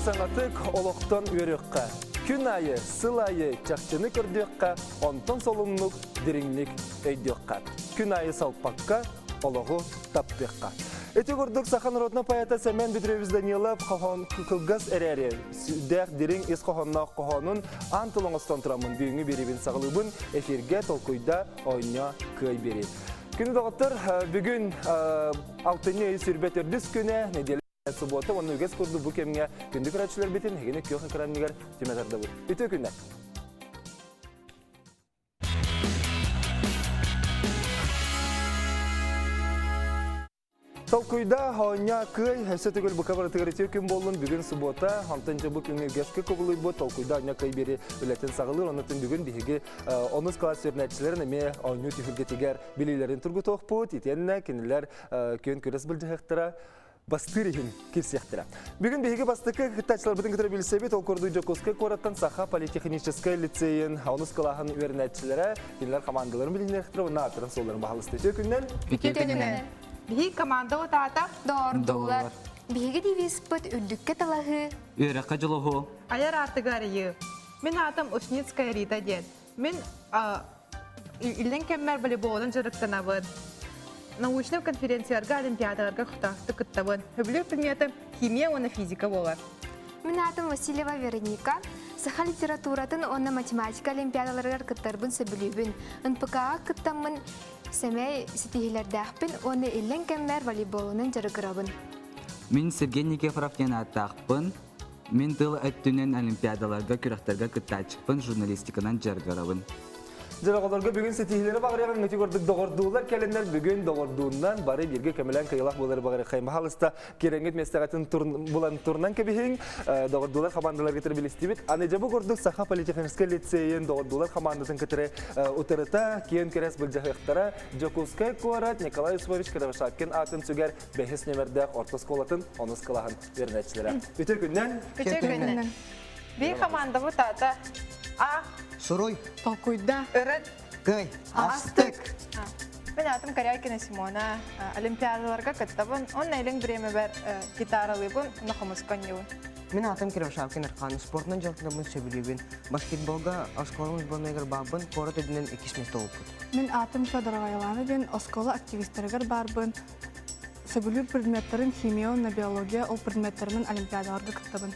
саҥатык олохтон үөрүөххэ, күн аайы, сыл аайы чахчыны көрдүөххэ, онтон солуннук, дириҥник өйдүөххэ. Күн аайы салпакка, олоҕу таптыахха. Ити курдук саха народнай поэта Сэмэн Петрович Данилов хоһоон кылгас эрээри сүрдээх дириҥ ис хоһоонноох хоһоонун аан тыл оҥостон тураммын бүгүҥҥү биэриибин саҕалыыбын эфиргэ толкуйда оонньоо кыай биэрии. Күнү доҕоттор бүгүн алтынньы ый сүрбэ төрдүс күнэ нэдиэлэ субуота уонна үгэс курдук бу кэмҥэ күндү көрөөччүлэрбитин эһигини күөх экраныгар түмэ тардабыт. Үтүө күннэр! Толкуйда, оонньоо, кыай, өссө төгүл бука барытыгар үтүө күн буоллун. Бүгүн субуота, онтон дьэ бу күҥҥэ үгэскэ кубулуйбут толкуйда, оонньоо, кыай биэри үлэтин саҕалыыр. Оннуттан бүгүн биһиги онус кылаас үөрэнээччилэрин эмиэ оонньуу түһүлгэтигэр билиилэрин тургутуохпут. Итиэннэ кинилэр күөн күрэс былдьаһыахтара бастыыр иһин кирсиэхтэрэ. Бүгүн биһиги бастакы кыттааччыларбытын кытары билсэбит. Ол курдук Дьокуускай куораттан Саха политехническай лицейин онус кылааһын үөрэнээччилэрэ кинилэр командаларын билиниэхтэрэ уонна ааттарын суолларын баһылыста. Үтүө күннэн! Үтүө күнүнэн! Биһиги команда утаата Доордуулар. Биһиги девизпыт үрдүккэ талаһыы. Үөрэххэ дьулуһуу. Айар аартыгы арыйыы. Мин аатым Ушницкая Рита диэн. Мин иллэҥ кэммэр волейболунан дьарыктанабын. Научнай конференцияларга, олимпиадаларга көхтөөхтүк кыттабын. Сөбүлүүр предметым химия уонна физика буолар. Мин аатым Васильева Вероника. Саха литературатын уонна математика олимпиадаларыгар кыттарбын сөбүлүүбүн. НПК-ҕа кыттаммын сэмэй ситиһиилэрдээхпин уонна иллэҥ кэммэр волейболунан дьарыгырабын. Мин Сергей Никифоров диэн ааттаахпын. Мин тыл өттүнэн олимпиадаларга, күрэхтэргэ кыттааччыппын, журналистиканан дьарыгырабын. Дьэ, бүгүн ситиһиилэри баҕарыаҕыҥ ити курдук доҕордуулар кэлэннэр бүгүн доҕордууннан бары бииргэ көмөлөөн кыайылаах буолары баҕарыаххайым. Баһалыста кирэҥҥит миэстэҕитин булан турунан кэбиһиҥ. Доҕордуулар хамаандаларгытыр билистибит. Аны дьэ бу курдук Саха политехническай лицейин доҕордуулар хамаандатын кытары утарыта киэн күрэс былдьаһыахтара Дьокуускай куорат Николай Усмович Кривошапкин аатын сүгэр бэһис нөмэрдээх орто оскуолатын онус кылааһын үөрэнээччилэрэ. Үтүө күннэн! Үтүө күннэн! Биир командабыт аата А. Суруй. Толкуйда. Ырыт. Кый. Астык. Мин аатым Корякина Симона. Олимпиадаларга кыттабын. Онно илин бириэмэбэр гитаралыыбын, онно хомуска оонньуубун. Мин аатым Кировшавкин Архан. Спортунан дьарыктанабын сөбүлүүбүн. Баскетболга оскуолам сборнайыгар баарбын, куорат үрдүнэн иккис миэстэ буолбут. Мин аатым Федорова Илана диэн оскуола активистарыгар баарбын. Сөбүлүүр предметтэрим химия уонна биология, ол предметтэринэн олимпиадаларга кыттабын.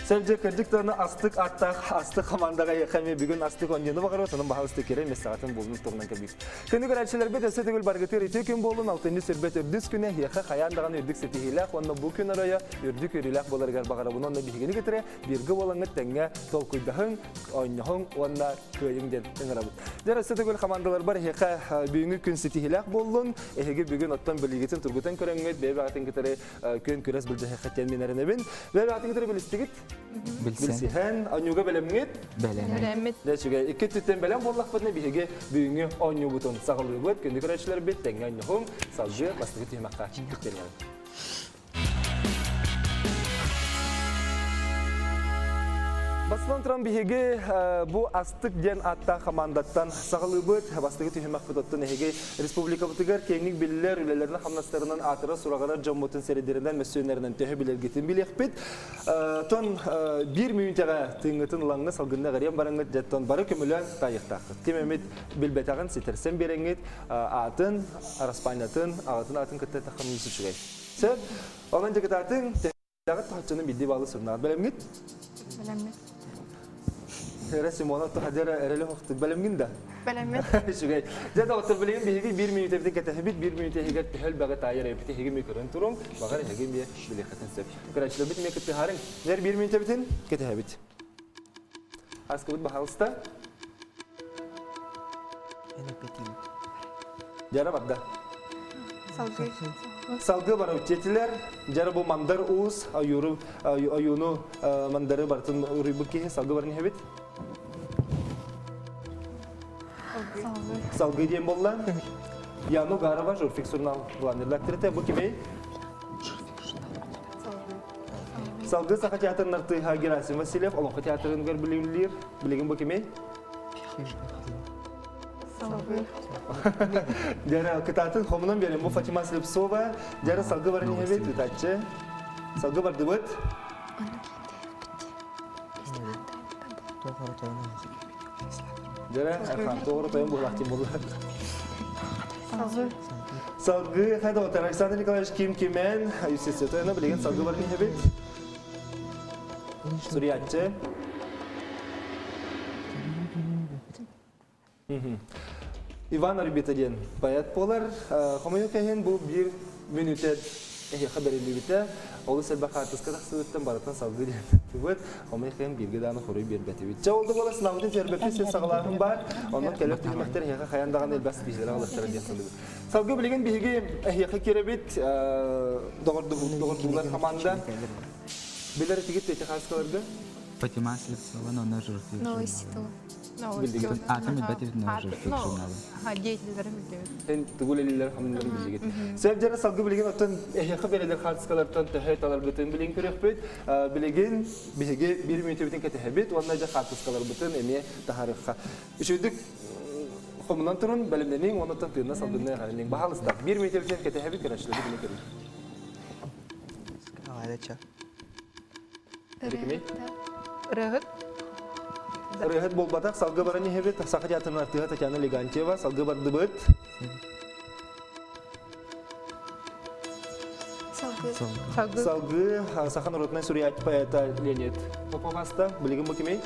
Сэлдьэ кырдьык даҕаны астык аттаах астык хамаандаҕа эһиэхэ бүгүн астык оонньууну баҕарабыт, онон баһаалыста киирэн миэстэҕитин булун туһунан кэбиир. Күнү көрөөччүлэрбит өссө төгүл баргытыыр үтүө күн буоллун, алтынньы сүрбэт үрдүс күнэ эһиэхэ хайаан даҕаны үрдүк ситиһиилээх уонна бу күн оройо үрдүк үөрүүлээх буоларыгар баҕарабын уонна биһигини кытары бииргэ буолаҥҥыт тэҥҥэ толкуйдаһыҥ, оонньоһуҥ уонна кыайыҥ диэн ыҥырабыт. Дьэ, өссө төгүл хамаандаларбар эһиэхэ бүгүҥҥү күн ситиһиилээх буоллун. Эһиги бүгүн оттон билиигитин тургутан көрөҥҥүт, бэйэ-бэйэҕитин кытары күөн күрэс былдьаһыахха диэн мин эрэнэбин. Бэйэ-бэйэҕитин кытары билистигит? Билсиһэн. Оонньууга бэлэмҥит? Бэлэммит. Дьэ, үчүгэй. Икки өттүттэн бэлэм буоллахпытына, биһиги бүгүҥҥү оонньуубутун саҕалыыбыт. Күндү көрөөччүлэрбит, тэҥҥэ оонньоһуҥ, салгыы бастакы түһүмэххэ күттэниэҕиҥ. Бастатан туран биһиги бу Астык диэн ааттаах хамаандаттан саҕалыыбыт. Бастакы түһүмэхпит оттон эһиги республикабытыгар киэҥник биллэр үлэлэрин хамнастарынан аатыра сураҕырар дьоммутун сирэйдэринэн мөссүөннэринэн төһө билэргитин билиэхпит. Тон биир мүнүүтэҕэ тыыҥҥытын ылаҥҥы салгынна эҕириэн бараҥҥыт дьэттон бары көмөлөөн таайыахтааххыт. Ким эмит билбэтэҕин ситэрсэн биэрэҥҥит аатын, араспаанньатын, аҕатын аатын кытта эттэххэ үчүгэй. Сөп. Онон дьокутаатыҥ төһөлөөх тоһоччуну биирдии баалы сурнаҕыт. Бэлэмҥит? Бэлэммит. Эрэ Симона туһадера эрэлэ хохтук. Бэлэмҥин да? Бэлэммит. Үчүгэй. Дьэ доҕоттор билигин биһиги биир мүнүүтэбитин кэтэһэбит, биир мүнүүтэ иһигэр төһө элбэҕи таайар эбит эһиги эмиэ көрөн туруҥ, баҕар эһиги эмиэ билиэххитин сөп. Көрөөччүлэрбит эмиэ кыттыһаарыҥ. Дьэ биир мүнүүтэбитин кэтэһэбит. Аскыбыт баһаалыста. Дьара барда. Салгыы. Салгыы барабыт диэтилэр. Дьара бу Мандар Уус ойууру ойууну мандары барытын уруйбут киһи салгыы баран иһэбит. Салгыы диэн буолла. Яну Гарова, Журфик журнал главный редакторы. Бу кимий? Салгыы Саха театрын артыыһа Герасим Васильев Олоҥхо театрыгар билимлиир. Билигин бу кимий? Салгыы. Дьара кытаатын хомунан биэрэн бу Фатима Слепцова. Дьара салгыы баран иһэбит, ыытааччы. Салгыы бардыбыт. Дьэрэ, Архан, тоҕо тойон буоллах дии буолла. Салгыы хайдах Александр Николаевич Ким Кимен, юстиция тойоно билигин салгыы баран иһэбит. Суруйааччы. Иван Орбита диэн поэт буолар. Хомойуох иһин бу биир мүнүүтэ эһиэхэ бэриллибитэ. Олус элбэх хаартыска тахсыбыттан барытын салгыы диэн тыбыт. Хомойуох иһин бииргэ даҕаны хоруй биэрбэтибит. Чэ ол да буолар санаабытын түһэрбэппит син саҕалааһын баар. Онон кэлэр түһүмэхтэр эһиэхэ хайаан даҕаны элбэх ситиһиилэри аҕалыахтара диэн саныыбыт. Салгыы билигин биһиги эһиэхэ киирэбит доҕордуулар хамаанда. Билэр этигит пятихатскаларга? Фатима Слепцова, но она журналист. Новости того. Атом билбэт журналист журналы. Деятельдерин билдибит. Эн тугу үлэлииллэр хамнарын билигит. Сөп дьара салгы билигин оттон эһиэхэ берелер хаартыскалартан төһө таларбытын билин көрүөхпүт. Билигин биһиги биир мүнүүтүбүтүн кэтэһэбит уонна дьэ хаартыскаларбытын эмиэ таһарыахха. Үчүгдүк хомунан турун, бэлэмнэниҥ уонна оттон тыынна салгынна эҕэрэлиҥ. Баһаалыста, биир мүнүүтүбүтүн кэтэһэбит, көрөөччүлэрбит билин көрүҥ. Ырыаһыт. Ырыаһыт буолбатах, салгы баран иһэбит. Саха театрын артыыһа Татьяна Легантьева. Салгы бардыбыт. Салгы. Салгы. Салгы саха народнай суруйааччы поэта Леонид Попов аста. Билигин бу кимий?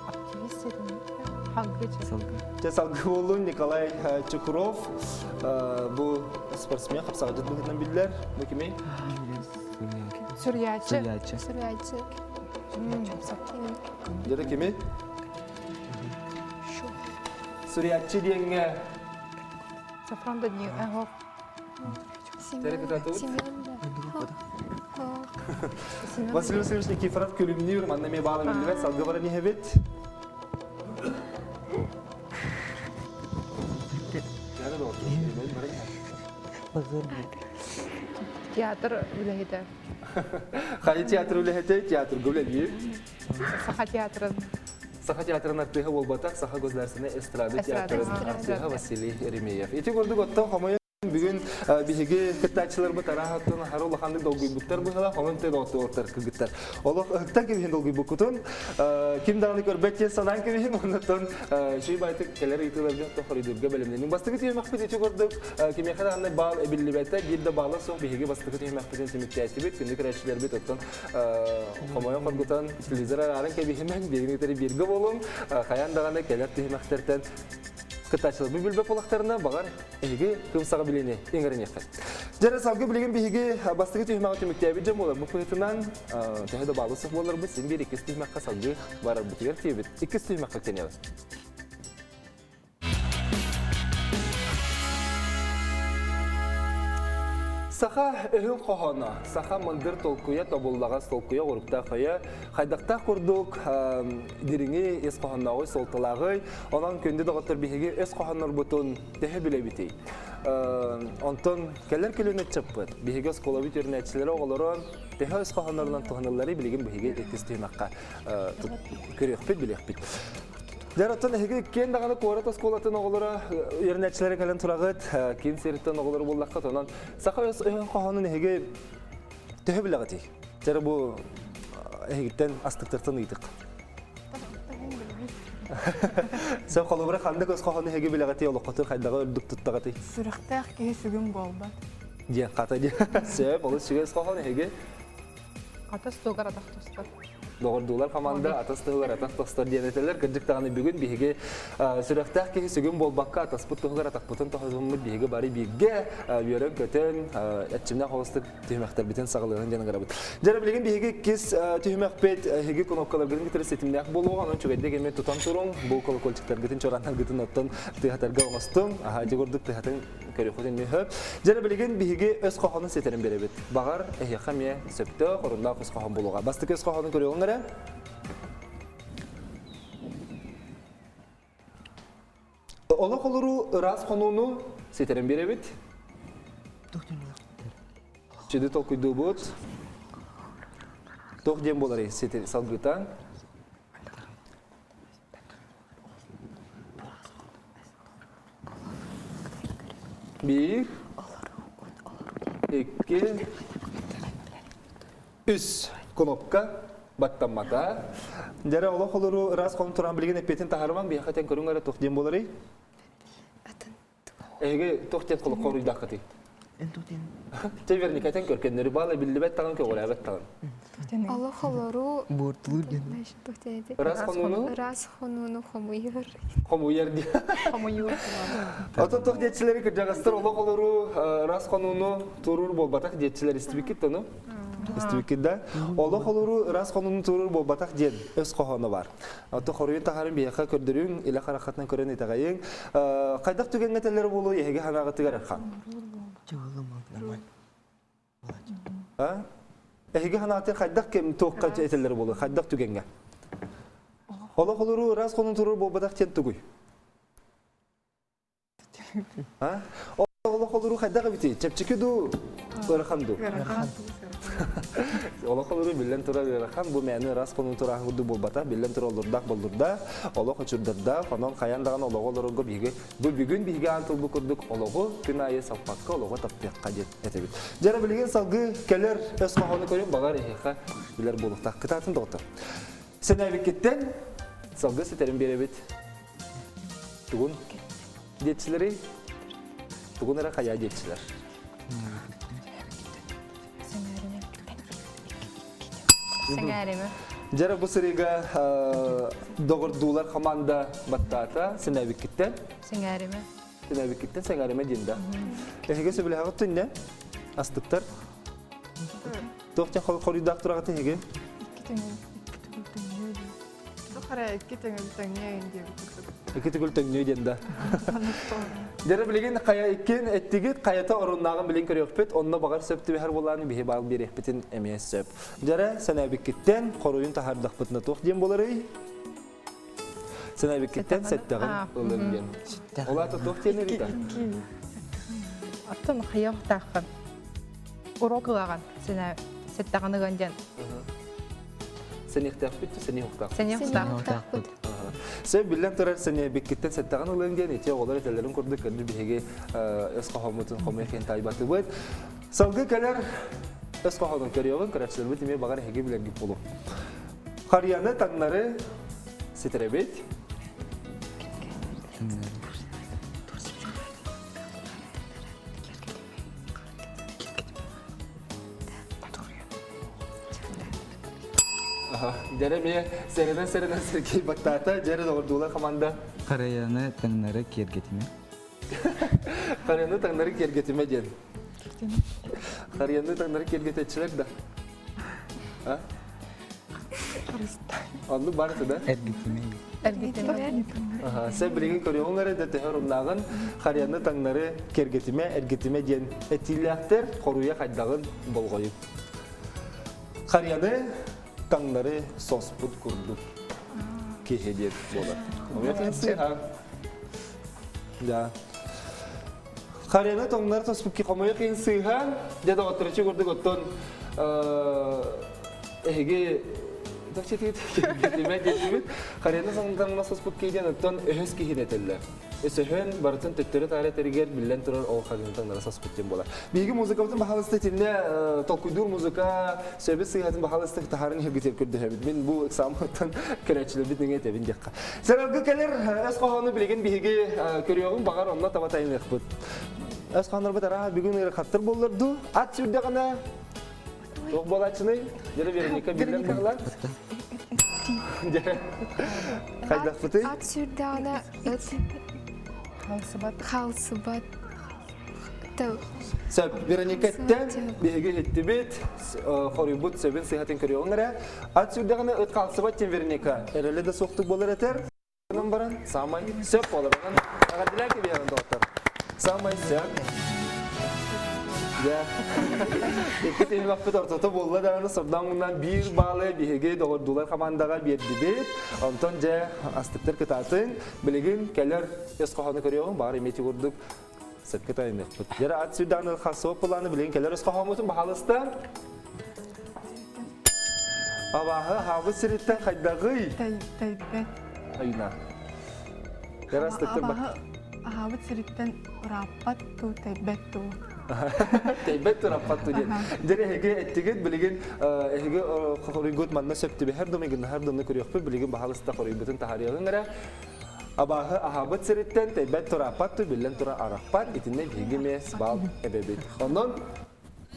Активист Салгы. Салгы. Чэ салгы буоллун Николай Чукров. Бу спортсмен хапсаҕайдьыт быһыытынан биллэр. Бу кимий? Суруйааччы. Суруйааччы. Суруйааччы. Дьэ кими? Суруйааччы диэҥҥэ Сафрон Данил. Семен. Василий Васильевич Никифоров күлүмнүүр, манна эмиэ баала биллибэт, салгы баран иһэбит. Театр үлэһитэ. Хайа театр үлэһитэ, театрга үлэлиир. Саха театрын. Саха театрын артыыһа буолбатах, Саха государственнай эстрада театрын артыыһа Василий Еремеев. Ити курдук оттон хомойо Бүгүн биһиги кыттааччыларбыт арааһаттан аһары улаханнык долгуйбуттар быһыылаах, онон тыа кыргыттар. Олох ыһыктан кэбиһин долгуйбуккутун, ким даҕаны көрбөт диэн санаан кэбиһин, оннуттан үчүгэй байтык кэлэр ыйытыыларга тохоруйдуурга бэлэмнэнин. Бастакы түһүмэхпит ити курдук кимиэхэ даҕаны баал эбиллибэтэ, биир да баала суох биһиги бастакы түһүмэхпитин түмүктээтибит. Күндү көрөөччүлэрбит оттон хомойон хоргутан телевизор арааран кэбиһимэн, биһигини кытары бииргэ буолуҥ, хайаан даҕаны кэлэр түһүмэхтэртэн кыттааччыларбыт билбэт буоллахтарына, баҕар, эһиги кымсаҕа билини иҥэриниэххит. Дьэ, салгыы билигин биһиги бастакы түһүмэҕи түмүктээбит дьон буоларбыт быһыытынан, төһө да баалы суох буоларбыт, син биир иккис түһүмэххэ салгыы барарбытыгар тиийэбит. Иккис түһүмэххэ кэлиэҕит. Саха өһүн хоһооно, саха мындыр толкуйа тобуллаҕас толкуйа оҕуруктаах өйө, хайдахтаах курдук дириҥи ис хоһооннооҕуй суолталааҕый, онон күндү доҕоттор биһиги өс хоһооннорбутун төһө билэбитий? Онтон кэлэр көлүөнэ ыччаппыт, биһиги оскуолабыт үөрэнээччилэрэ оҕолоро төһө өс хоһооннорунан туһанылларый билигин биһиги иккис түһүмэххэ көрүөхпүт, билиэхпит. Дьэр оттон эһиги иккиэн даҕаны куорат оскуолатын оҕолоро үөрэнээччилэрэ кэлэн тураҕыт, киин сириттэн оҕолору буллаххыт, онон саха өс хоһоонун эһиги төһө билэҕитий? Дьэр бу эһигиттэн астыктартан ыйытык. Сен холобура ханнык өс хоһоону эһиги билэҕитий, олоххотун хайдаҕа үрдүк туттаҕытый? Сүрэхтээх киһи сүгүн буолбат. Диэн хата диэн. Сөп, олус үчүгэй өс хоһоон эһиги. Атас тугар атах тостор. Доҕордуулар команда атас туһугар атах тостор диэн этэллэр. Кырдьык даҕаны бүгүн биһиги сүрэхтээх киһи сүгүн буолбакка атаспыт туһугар атахпытын тоһутуммут биһиги бары бииргэ үөрэн-көтөн эрчимнээх оҕустук түһүмэхтэрбитин саҕалыаҕын диэн ыҥырабыт. Дьэ билигин биһиги иккис түһүмэхпит эһиги кнопкаларгытын кытары ситимнээх буолуоҕа, онон үчүгэйдик эмиэ тутан туруҥ, бу колокольчиктаргытын чорааһынгытын оттон тыаһатарга оҥостуҥ, аһа ити курдук тыаһатын көрүөххүтүн эмиэ сөп. Дьэ билигин биһиги өс хоһоонун ситэрин биэрэбит. Баҕар, эһиэхэ эмиэ сөптөөх, оруннаах өс хоһоон буолуоҕа. Бастакы өс хоһоонун көрүөҕүҥ эрэ. Олох олоруу ыраас хонууну ситэрэн биэрэбит. Сүдү толкуйдуубут. Туох диэн буоларый ситэр салгыта? Биир, икки, Үс кнопка баттаммата. Дьэрэ олох олору ыраас хонун туран билигин эппиэтин таһаарымаҥ биһиэхэ тэн көрүҥ эрэ туох диэн буоларый? Атын. Эһиги туох диэн хоруйдааххытый? Чэ Вероника этэн көр көннөрү баала биллибэт даҕаны көҕүлээбэт даҕаны. Олох олору Буортулуур диэн. Ыраас хонууну Ыраас хонууну хомуйар. Хомуйар диэн. Хомуйуу. Ото туох диэччилэри кырдьаҕастар олох олору ыраас хонууну туоруур буолбатах диэччилэр истибиккит тону? Истибиккит да? Олох олору ыраас хонууну туоруур буолбатах диэн өс хоһооно бар. Ото хоруйун таһарын биһиэхэ көрдөрүҥ, илэ хараххатынан көрөн итэҕэйиҥ. Хайдах түгэҥҥэ этэллэрэ буолуо эһиги ханаҕытыгар эрхан? А? Эһиги ханаатын хайдах кэм туохха этэллэрэ буолуо, хайдах түгэҥҥэ? Олох олоруу ыраас хонун турар буолбатах диэн тугуй? А? Олох олоруу хайдах эбитий? Чэпчэки дуу, ыарахан дуу? Олох олоруу биллэн турар ыарахан, бу мээнэ ыраас хонуу турааһын курдук буолбатах, биллэн турар олордоох боллурдаах, олох очурдардаах, онон хайаан даҕаны олоҕу олорорго биһиги бу бүгүн биһиги аан тылбыт курдук олоҕу күн аайы салпакка олоҕу таптыахха диэн этэбит. Дьэ билигин салгыы кэлэр өс хоһоону көрүҥ, баҕар эһиэхэ билэр буолуохтаах. Кытаатын доҕоттор. Сэнээбиккиттэн салгыы ситэрин биэрэбит. Тугун диэччилэрий? Тугун эрэ хайаа диэччилэр? Сэҥээримэ. Дьэрэ бу сырыыга доҕордуулар команда баттаата сэнээбиккиттэн. Сэҥээримэ. Сэнээбиккиттэн сэҥээримэ диэн да. Эһиги сөбүлэһэҕит түннэ? Астыктар. Туох диэн хоруйдаах тураҕыт эһиги? Икки тэҥин, икки төгүл төҥнүө диэн. Туох эрэ икки төгүл төҥнүө диэбит курдук. Икки төгүл төҥнүө диэн да. Дьэрэ билигин хайа иккин эттигит хайата оруннааҕын билин көрүөхпүт, онно баҕар сөп түбэһэр буолааны биһи баал биэриэхпитин эмиэ сөп. Дьэрэ сэнээбиккиттэн хоруйун таһаардахпытына туох диэн буоларый? Сэнээбиккиттэн сэттэҕин ылын диэн. Ол аата туох диэн эбитэ? Оттон хайыахтааххын? Урок ылаҕын сэттэҕин ыган диэн. Сэниэхтээхпит сэниэхтаахпыт. Сэниэхтаахпыт. Сөп биллэн турар сэниэбиккиттэн сэттэҕин ылыаҥ диэн ити оҕолор этэллэрин курдук көннү биһиги өс хоһооммутун хомуйа иһин таайбатыбыт. Салгыы кэлэр өс хоһоонун көрүөҕүҥ, көрөөччүлэрбит эмиэ баҕар эһиги билэргит буолуо. Харыйаны таҥнары ситэрэбит. Дьэрэ эмиэ сэрэнэн-сэрэнэн Сергей баттаата. Дьэрэ доҕордуулар команда. Харыйаны таҥнары киэргэтимэ. Харыйаны таҥнары киэргэтимэ диэн. Харыйаны таҥнары киэргэтээччилэр да. А? Оннук бар да? Эргитимэ. Эргитимэ. Аха, сен билигин көрүөҕүҥ эрэ да төһө оруннааҕын харыйаны таҥнары киэргэтимэ, эргитимэ диэн этиилээхтэр хоруйа хайдаҕын болҕойуҥ. Харыйаны таҥнары соспут курдук киһи диэн буолар. Да. Харыйаны тоҥнор соспут ки хомойуох иһин сыыһа, дьэ доҕотторучу курдук оттон эһиги киргитимэ диэтибит. Харыйаны таҥнар соспут ки диэн оттон өһөс киһини этэллэр. Өсөһөн барытын төттөрү-таары этэригэр биллэн турар ол харыйаны таҥнара соспут диэн буолар. Биһиги музыкабытын баһаалыста итиннэ толкуйдуур музыка сөбү сыыһатын баһаалыста таһарын иһиргитигэр көрдөһөбүт. Мин бу экзаммыттан көрөөччүлэрбит нөҥүө этэбин диэххэ. Сэрэлгэ кэлэр өс хоһоону билигин биһиги көрүөҕүҥ баҕар онно таба тайыныахпыт. Өс хоһооннорбут арааһа бүгүн ыарахаттар буоллар дуу? Ат сүүрдэҕинэ туох буолааччыный? Дьэрэ Вероника биллэр быһылаах. Дьэрэ хайдахпытый? Ат сүүрдэҕинэ ыт Халсыбат. халсыбат. Сөп, Вероника эттэ, биһиги иһиттибит, хоруйбут сөбүн сыһатын көрүөҕүҥ эрэ. Ат сүүрдэҕинэ ыт хаалсыбат диэн Вероника эрэлэ да суохтук буолар этэр. Гынан баран, саамай сөп буолар. Онон эҕэрдэлээн кэбиһэҕин доҕоттор. Саамай сөп. Дьэ, икки түһүмэхпит ортото буолла даҕаны сордоҥунан биир баалы биһиги доҕордуулар хамаандаҕа биэрдибит. Онтон дьэ, астыктар кытаатын. Билигин кэлэр өс хоһоону көрүөҕүҥ, баҕар эмиэ ити курдук Сөпкө тайыныахпыт. Дьэрэ ат сүүрдэҕинэ хасыа пылааны билигин кэлэр өс хоһооммутун баһаалыста. Абааһы аһаабыт сириттэн хайдаҕый? Тэйбэт. Айна. Дьэрэ астыктыр Абааһы аһаабыт сириттэн ырааппат туу, тэйбэт туу. Тэйбэт тураппат диэн. Дьэ эһиги эттигит билигин эһиги хоруйгут манна сөп түбэһэр да майгыннаһар да көрүөхпүт билигин баһалыста хоруйбутун таһаарыаҕыҥ эрэ. Абааһы аһаабыт сириттэн тэйбэт турааппат ту биллэн тура арахпат итиннэ биһиги эмиэ баал эбэбит. Онон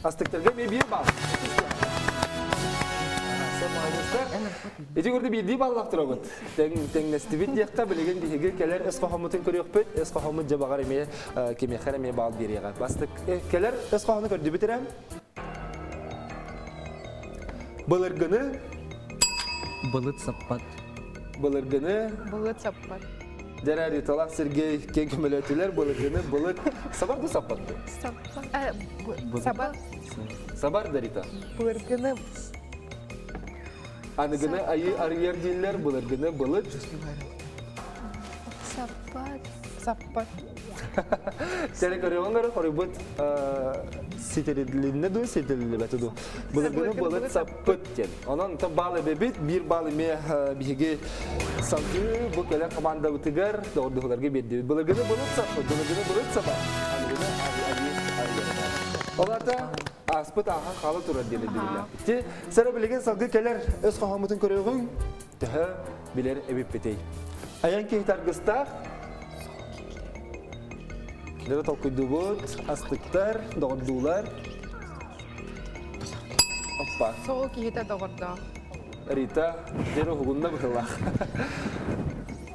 Астыктарга эмиэ биир балл. Ити курдук биирдии баллах турабыт. Тэҥнэстибит диэххэ, билигин биһиги кэлэр өс хоһооммутун көрүөхпүт. Өс хоһооммут дьэ баҕар эмиэ кимиэхэ эмиэ баал биэриэҕэ. Бастык кэлэр өс хоһоону көрдүбүт эрэ. Былыргыны Былыт саппат. Былыргыны Былыт саппат. Дьэрэ Риталаах Сергей киэҥ көмөлөөтүлэр былыргыны былыт сабар да саппатты? Сабар. Сабар да Рита. Былыргыны Аныгыны айыы арыйар дииллэр былыргыны былыт. Саппат. Саппат. Сэрэ көрөҕүн эрэ хоруйбут ситэриллиннэ дуу, ситэриллибэтэ дуу. Былыргыны былыт саппыт диэн. Онон баал эбэбит, биир баал эмиэ биһиги салгыы бу кэлэр командабытыгар доҕордоһууларга биэрдибит. Былыргыны былыт саппыт, былыргыны былыт саба, аныгыны айыы арыйар. Ол аата ааспыт ааһан хаала турар диэн өйдөбүллээх. Ити сэрэ билигин салгыы кэлэр өс хоһооммутун көрүөҕүҥ, төһө билэр эбиппитий. Айан киһи аргыстаах, Дөрө толкуйдубут, астыктар, доҕордуулар. Оппа. Соҕу киһитэ доҕордоох. Рита, дьэ уһугунна быһыылаах.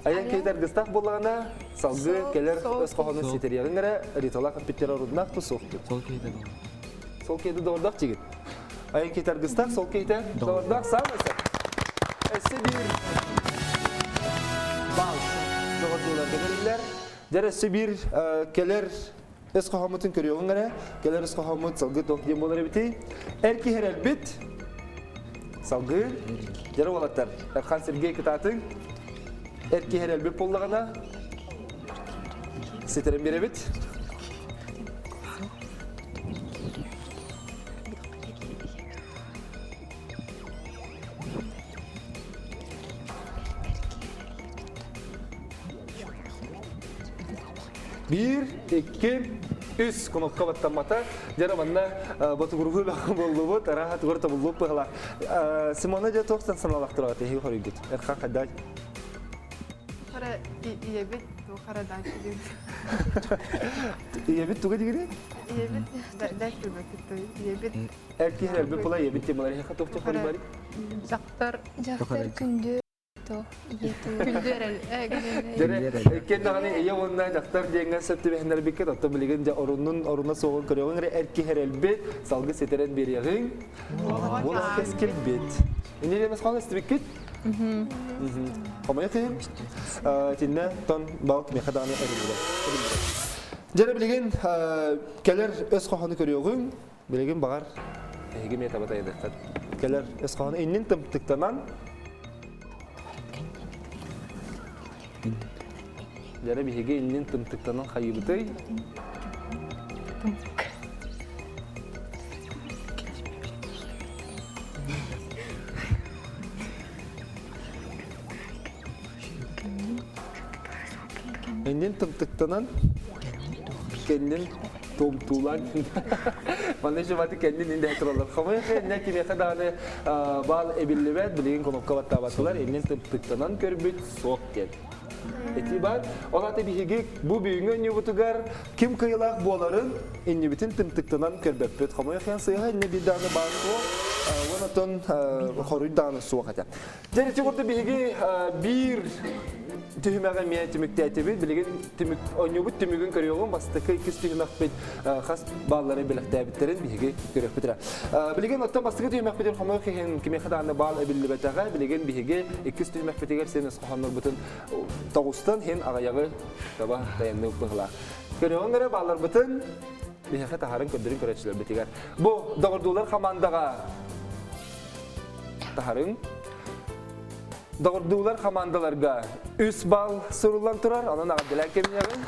Айан киһитэ аргыстаах буоллаҕына, салгыы кэлэр өс хоһоонун ситэриэҕиҥ эрэ, Риталаах эппиттэрэ оруннаах да суохтук. Сол киһитэ доҕордоох. Сол киһитэ доҕордоох дьигит. Айан киһитэ аргыстаах, сол киһитэ доҕордоох саамай сөп. Өссө биир бал доҕордууларга бэриллэр. Дьэ өссө биир кэлэр Өс хоһооммутун көрүөҕүҥ эрэ, кэлэр өс хоһооммут салгыы туох диэн буолар эбитий? Эр киһи эрэлбит, салгыы, дьэрэ уолаттар, Эрхан Сергей кытаатыҥ, эр киһи эрэлбит буоллаҕына, ситэрэн биэрэбит. Биир, икки, үс кнопка баттаммата. Дьэ манна ботугуругу буоллубут, арааһа тугар тобуллубут быһалаах. Симона дьэ туохтан санаалахтыраҕа тэһии хоруйгут? Эрхан хайдай? Хара ийэбит хара дальше диир. Ийэбит туга дигири? Ийэбит дальше ийэбит. Эр киһи элбит була ийэбит темалар хата туох хоруй бари? Дьахтар Дьахтар күндү Иккиэн даҕаны ийэ уонна дьахтар диэҥҥэ сөп түбэһиннэрбиккит, оттон билигин дьэ оруннун оруна суоҕун көрүөҕүҥ эрэ эр киһи эрэлбит, салгы ситэрэн биэриэҕиҥ. Буолан кэскилбит. Инньэ диэн хоһоон истибиккит? Хомойуох иһин, итиннэ тон бал кимиэхэ даҕаны эриллибэт. Дьэ билигин кэлэр өс хоһоону көрүөҕүҥ. Билигин баҕар эһиги эмиэ таба тайдаххыт. Кэлэр өс хоһоону иннин тымтыктанан Дьэрэ биһиги иннин тымтыктанан хайыыбытый? Иннин тымтыктанан кэннин туомтуулаан манна еще баты кэннин инде тураллар хомойох инне кимиэхэ даҕаны баал эбиллибэт билигин кнопка баттаабатылар иннин тымтыктанан көрбүт суох диэн Ити бар. Ол аты биһиги бу бүгүҥҥү оонньуубутугар ким кыайыылаах буоларын иннибитин тымтыктанан көрбөппүт. Хомойуох иһин сыыһа иннэ биир даҕаны баар суох. Уон оттон хоруй даҕаны суох этэ. Дьэ ити курдук биһиги биир түһүмэҕи эмиэ түмүктээтибит. Билигин түмүк оонньуубут түмүгүн көрүөҕүҥ. Бастакы иккис түһүмэхпит хас бааллары бэлэхтээбиттэрин биһиги көрүөхпүт эрэ. Билигин оттон бастакы түһүмэхпитин хомойуох иһин кимиэхэ даҕаны баал эбиллибэтэҕэ. Билигин биһиги иккис түһүмэхпитигэр син өс хоһооннорбутун тоҕустан иһин аҕыйаҕы таба тайаннык быһылаах. Көрүөҕүҥ эрэ баалларбытын биһиэхэ таһарын көрдөрүн көрөөччүлэрбитигэр. Бу доҕордуулар хамаандаҕа таһарыҥ. Доҕордуулар хамаандаларга үс балл суруллан турар, онон аҕырдылаан кэмниэҕиҥ.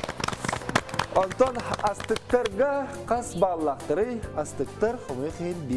Онтон астыктарга хас баллаахтарый? Астыктар хомойуох иһин биир.